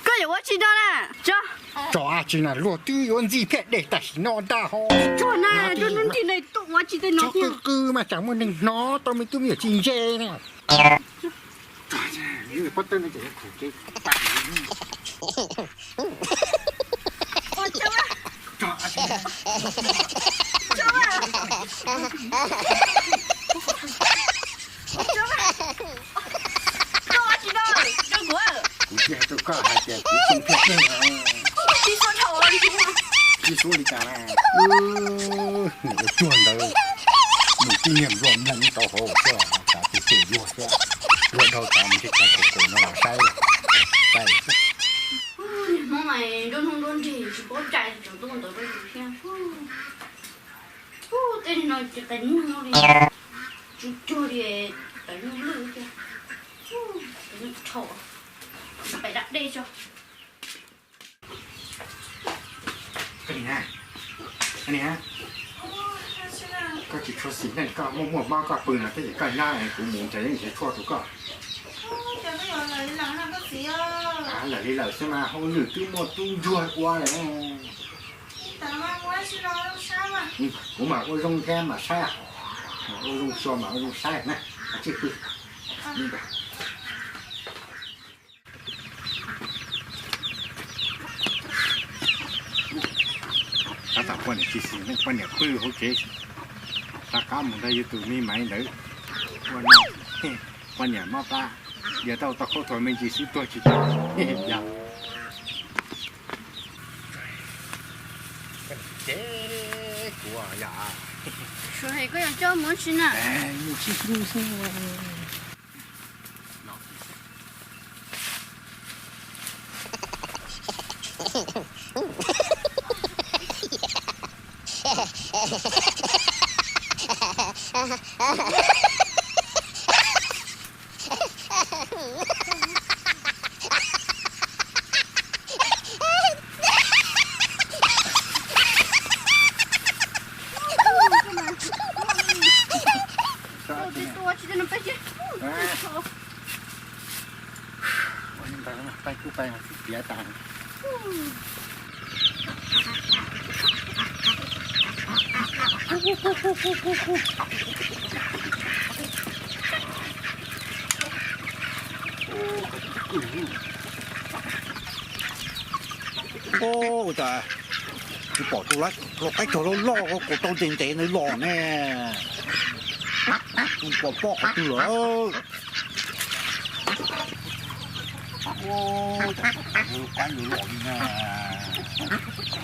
Koj yuav ua tsi no na? Tso. Tso tsi na, luag twb yuav ntxi phiaj dej tam sim no ntag ho. Tso na, tso no nti na, tuaj ua tsi tej no. Qw qw mas tsam muaj neeg hnov tau me tub me nyuam tsis ntse na. Kuv thiaj hais rau koj hais tias kuv tsis thiaj dej. Tsis xub li cas na. Nws ua cuag ntawd, nws tib niag npluag mloog tau hauv xwb, xav tus cem luag xwb. Luag dhau tod mus ntsib chav kaum kaum no los saib. Niag Hmoob mas nruab hnub nruab nrig tsis paub cai tseem tuaj ntawd rau yus thiab. Tej no ces qe nug li, tsis cuag li, qe nug lwj tiag, qe nug rho, pem dab dej tso. Koj tsis tshua xis neej, koj muaj muaj mob koj pw no thiab ces koj nyob, kuv mus nrhiav yeeb nrhiav tshuaj rau koj. Lawm li lawm xwb mas hauj lwm twb muaj tub ntsuag ua lawm. Kuv mam ua zoo thiab mam saib, mam ua zoo xyuas mam ua zoo saib na. Tsij pw. Tab tom poj niam tsis xis neej, poj niam pw hauv tsev, rov qab mus nrog yus tus me maiv ntawd ua no. Poj niam mob plab, yog tau tau khaub thuas me ntsis xwb tuag tsis tau. Yog. Ces kuv yog. Suav, koj yuav coj mus tsi na? Mus tsis hlub xwb. Peb kuj peb piav tas. Ua cas tsis pom tus lau qaib tog loj loj kaus tau ntev ntev ntawd los ne? Tus pom poj qhov twg lawm? Lau qaib los los li na.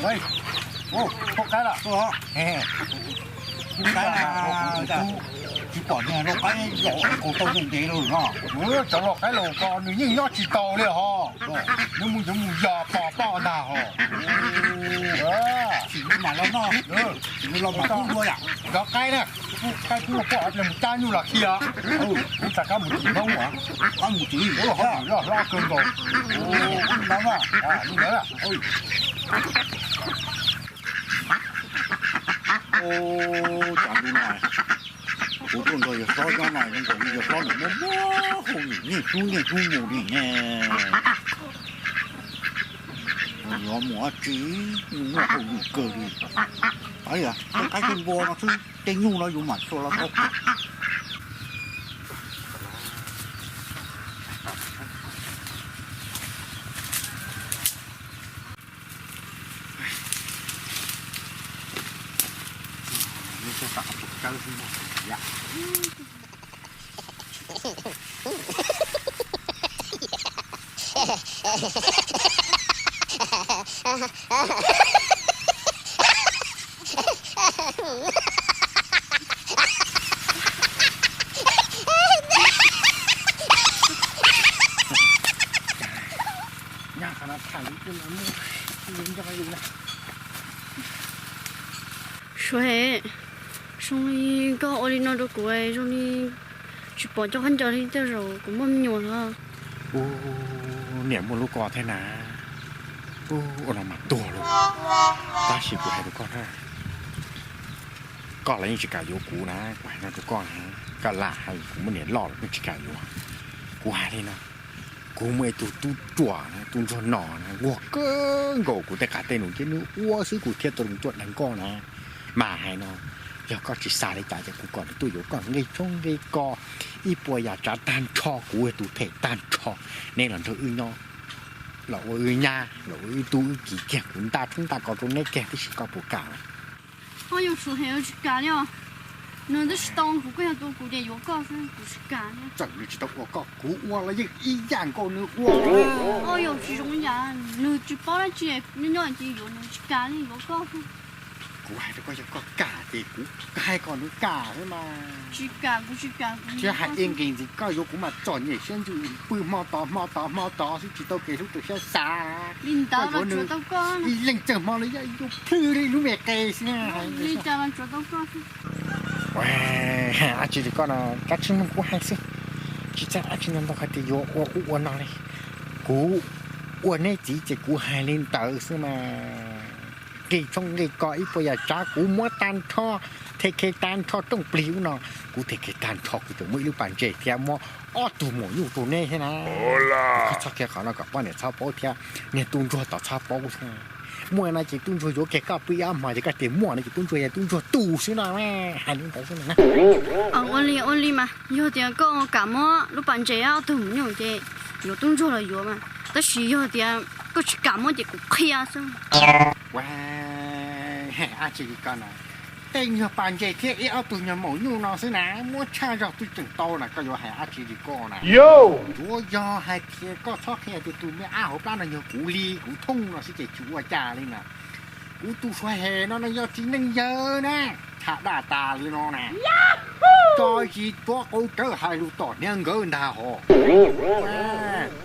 Lau qaib los. Lau qaib, tsis pom niag lau qaib los kaus tau ntev ntev lawm no. Cov lau qaib los ko nws yeej nyob tsis tau li hos. Nws mus yuav mus yos pom poj ntag hos. Tsis mam los no. Nws los mam pub dua yom. Cov qaib na, qaib pub poj mus cab nyuj los khi os. Kuv rov qab mus tim Hmoob os. Qab mus tim Hmoob loj hlob kawg nkaus. Ntawd, ntawd. Ua cas ntu no kuv tuaj nrog yawg hlob nyob no zoo nkaus li yawg hlob nws muaj muaj hauj lwm niaj hnub niaj hnub mus li ne. Yuav mus dab tsi, muaj hauj lwm kawg li. Qaib tej npua no xwb, tej nyuj no yus mam xyuas los tau. Suav, zoo li koj ua li no rau kuv, zoo li tsis pom cov khaub ncaws li, tej zaum kuv muaj me nyuam lawm. Ub, niam muaj lub ko thiab na. Ub, ua no mas tuag lauj. Tab sis kuv hais rau koj na, koj los yeej tsis kam yuav kuv na, kuv hais no rau koj na. Koj lam hais kuv muaj niam loj los yeej tsis kam yuav. Kuv hais li no, Kuv muaj ib tug tub ruam na, tub ntsuag no na, nquag kawg nkaus kuv tej qav tej num ces nws ua xwb kuv thiaj tau los tuaj deev koj na. Mas hais no, yog koj tsis xav li cas ces kuv kom nws tuaj yuav koj nqi tshoob nqi kos, ib puas yam tsav tag nrho, kuv yog tus them tag nrho. Neb los nrog wb nyob, los ua wb nyab, los ua wb tub wb kiv kiag, kuv ntaj tshoob ntaj kos rau neb kiag tib si, koj puas kam? Ho yuav tsum hem tsis kam li os. Nws twb tsis tau kuv, koj yog tua kuv ces yuav koj xwb, kuv tsis kam li. Txawm nws tsis tau ua koj, kuv ua los yeej ib yam nkaus nws ua. Ho yuav tsis zoo yam, nws tsis paub dab tsi, nyob nyob ces yuav, nws tsis kam li, yuav koj xwb. Kuv hais rau koj, yog koj kam ces kuv hais kom nws kam xwb mas. Tsis kam, kuv tsis kam, kuv thiab hais ib nqis ntxiv, koj yuav kuv mas txom nyem siab ntsws pw hmo tod hmo tod hmo tod xwb, tsis tau kev hlub rau siab xav. Li ntawd los tsuav tau koj, ib leeg txawg hmo li yog yuav plhws li lub me qe xwb. Li cas los tsuav tau koj. Dab tsi li koj no, kab tsib moog kuv hais xwb, tsis txawj dab tsi no ntau hais tias yuav ua ub ua no li. Kuv ua neb txiv ces kuv hais li ntawd xwb mas. Nqi tshoob nqi kos ib puas yam tsav kuv muab tag nrho, the khe tag nrho rooj plig ub no. Kuv the khe tag nrho kuv tseem muaj ib lub pas ntses thiab muab ob tug maum nyuj rau neb thiab na. Koj txhob qhia qhov no kom poj niam txhob paub thiab niag tub ntsuag tod txhob paub thiab. Muaj no ces tub ntsuag yuav kiag koj pw ib ob hmo ces koj tias muaj no ces tub ntsuag yog tub ntsuag tu xwb no. Hais li ntawd xwb na. Ua li, ua li mas yog tias koj kam muab lub pas ntses ob tug maum nyuj ces yuav tub ntsuag los yuav mas, tab sis yog tias koj tsis kam muab ces kuv qhia xwb. Ua, hais dab tsi li koj na, tej nyuag pas ntses thiab ib ob tug nyuag maum nyuj no xwb na, muab tshaj zog twb tseem tau na, koj yuav hais dab tsi li koj na. Tsuav yog hais tias koj txhob qhia tias tus me ab hauv plab no yog kuv li kuv thooj no xwb ces tsis ua cas li na. Kuv tus suav hem no no yog txiv neej yawg na, tham daj tas li no na, tso zis tuav qau rawv hais lus tom hniav nkawd ntag hos.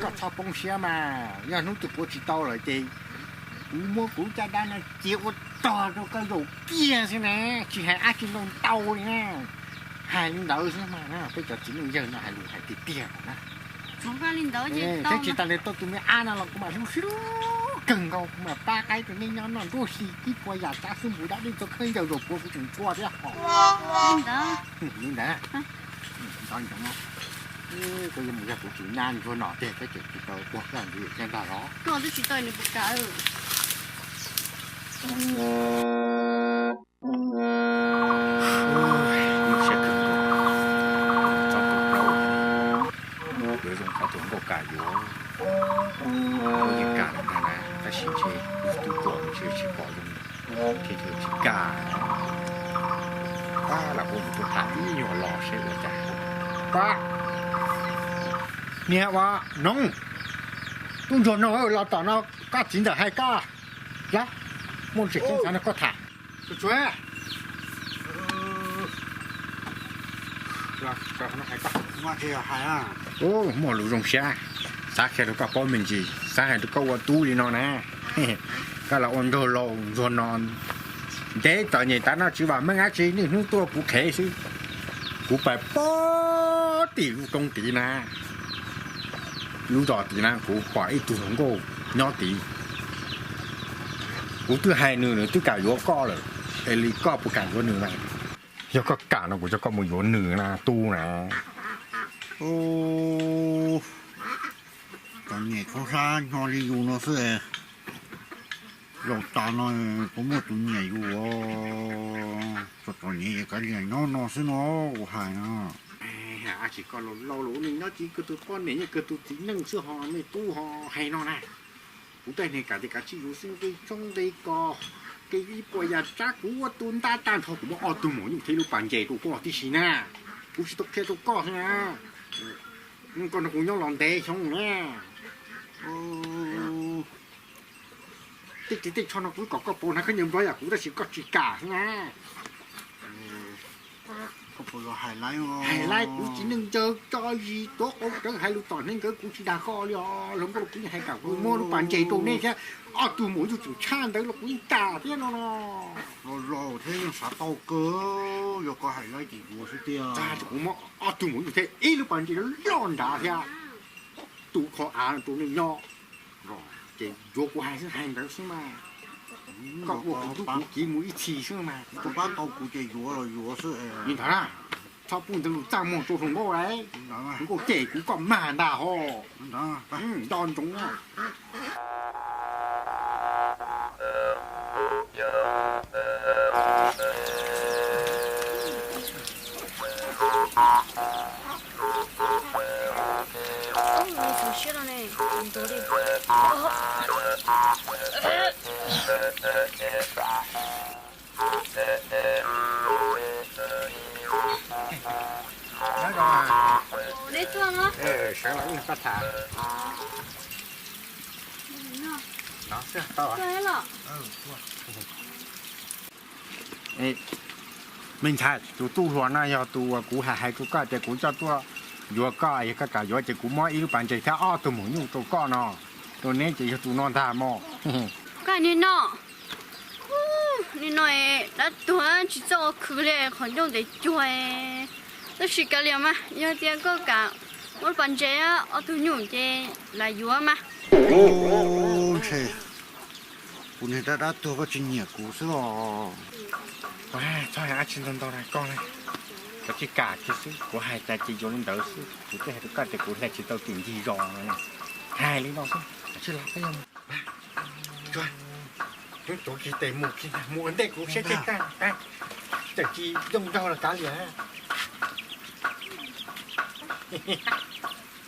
Koj txhob poob siab mas, yog hnub twg puav tsis tau lawm ces kuv muab kuv caj dab no cia ua tog rau koj zaum kiag xwb na, tsis hais dab tsi ntau ntau li na. Hais li ntawd xwb mas, peb cov txiv neej yawg no hais lus hais tiag tiag na. Thiab tsis tas li, tau tus me ab no los kuv mam hlub hlub kawg nkaus, kuv mam pab qaib rau nej nyob noj nruab hli ib puas yam tsav xwb, npus dab dej txog khaub ncaws zaum puav kuv tseem tshua thiab hos. Li ntawd, koj yuav mus yog kuv tus nyab ntsuag no tiag, koj tseem tsis tau ua koj ntxiv thiab ntag los. Koj twb tsis tau nws puas kam. Nyuaj siab kawg nkaus, txob tus plaub, yuav zoo qhov tus nkauj kam yuav, kuv yeej kam lawm ntag na, tab sis ntshe yog tub ruam ntshe tsis pom zoo, thiaj li tsis kam. Pab lam ua mus tuaj tham ib nyuag los seb ua cas. Pab, niag ua noog, tub ntsuag noog los tom no, koj txiv ntxawm hais koj, muaj tseem ceeb xav nrog koj tham. Muaj lus zoo siab, xav qhia rau koj paub me ntsis, xav hais rau koj ua tub li no na. Koj los ua nraug laus ntsuag no, ntev txom nyem tav no tsis vam meej dab tsi, niaj hnub tuaj kuv qhev xwb. Kuv pais pog tim lub roob tid na, lub zos tid na, kuv pom ib tug hluas nkauj nyob tid. Kuv twb hais nws, nws twb kam yuav koj lawm, es li koj puas kam yuav nws na? Yog koj kam no kuv coj koj mus yuav nws na tub na. Txom nyem khaub hlab nyo li yus no xwb, zaum tas no puas muaj tus nyiam yus, txom txom nyem kav liam nyob no xwb no, kuv hais no. Dab tsi koj laus laus los ua neej nyob tsis kawg tus poj niam, yeej kawg tus txiv neej xwb ho me tub ho hais no na. Kuv tej niag kam tias kav tsij yuav xwb, nqi tshoob nqi kos, nqi ib puas yam tsab kuv ua tus ntaj tag nrho, kuv muab ob tug maum nyuj thiab lub pas ntses rau koj tib si na. Kuv tsis tau qhia rau koj xwb na. Koj nrog kuv nyob los ntev xyoo na. Tej ris tej tsho no kuv kom koj pauv hnav khaub ncaws nplog yam kuv tab sis koj tsis kam xwb na. Hais laiv kuv tsis neej ncaws, tso zis tuav qau rawv hais lus tom hneev nkawd, kuv tsis dag koj li os. Hluas nkauj los kuv yeej hais kam, kuv muab lub pas ntses rau nej thiab, ob tug maum nyuj tseem tshaj ntawd los kuv yeej kam thiab no no. Los laus thiab yeej xav tau kawg, yog koj hais laiv ces yuav xwb tiag. Kuv muab ob tug maum nyuj thiab ib lub pas ntses loj nrad thiab, tu qhov av rau nej nyob, ces yuav kuv hais xwb, hais ntawd xwb mas. Koj ua kuv tub kuv kiv mus ib txhis xwb mas. Kuv pab tau kuv ces yuav los yuav xwb. Li ntawd na. Txhob pub ntxeev lus txaj muag rau hluas nkauj lauj. Hluas nkauj cem kuv koj mag ntag ho. Nco ntsoov. Neb tuaj los? Sawv los ib pab tham. No xwb tau. Me ntxhais, tus tub hluas no yog tus uas kuv hais hais rau koj tias kuv coj tuaj yuav koj, yog koj kam yuav ces kuv muab ib lub pas ntses thiab ob tug maum nyuj rau koj no. Rau neb ces yog tus no ntag mog. Koj nim no, nim no dab tuag tsis txawj ua khwv li, qhov ncauj ntev cuag, tab sis kav liam mas, yog tias koj kam muab lub pas ntses ob tug nyuj ces lam yuav mas. Ntshe kuv niag dab dab tuag koj tsis nyiam kuv xwb os. Txhob hais dab tsi ntau ntau rau koj li, koj tsis kam kiag xwb, kuv hais cas ces yuav li ntawd xwb, kuv twb hais rau koj tias kuv hle tsis tau tim ncig zos no. Hais li no xwb, tsis los koj yog mus. Cov kiag tes mus kiag, mus ua ntej kuv siab tsis kaj, txawm tsis zoo nraug los kav liam.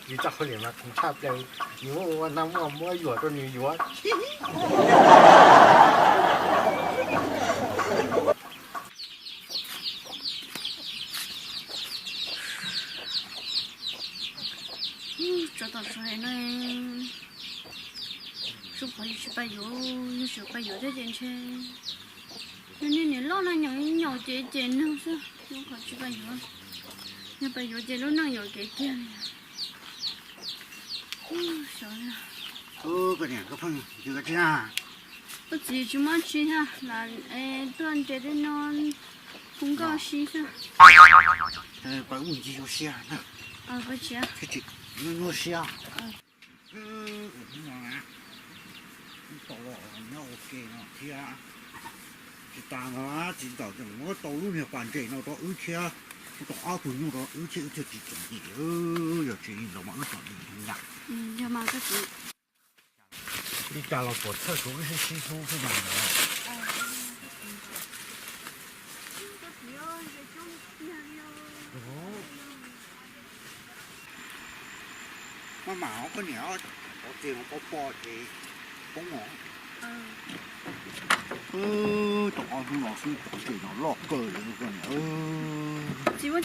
Yus txoj hauj lwm mas khoom tshaj plaws, yus ua nag muaj muab yuam rau nws yuav. Tsov tom sawv no, zoo qhov yus tsis pab yuav, yus tsis pab yuav thiab ces ntshe yus niag niam loj no nyaum nyaum ces ces nws xwb, zoo qhov tsis pab yuav, yog pab yuav ces lub neej yuam kev kiag li. Koj niam koj pheej yws koj tsis na. Koj txiv tsis muaj tsi thiab, lam tuaj nres tej no hu nkauj si xwb. Pab ua ncig ua siab na. Pab tsis nyuaj nyuaj siab. Tau los nyob ua ke no thiab. Tsis tas no txiv ntxawm tseem muab tau lub niag pas ntses no rau wb thiab, muab tau ob tug nyuj rau wb thiab, wb thiaj tsis txom nyem. Yog tsis li ntawd mas wb txom nyem heev na. Li cas los puas txhawj tsuav wb sib sib hlub xwb mas ntawd. Maj mam os koj niam, qhov txias no pov pom ces poob os. Tau ob hnub no xwb ces no loj kawg li koj niam. Txiv muab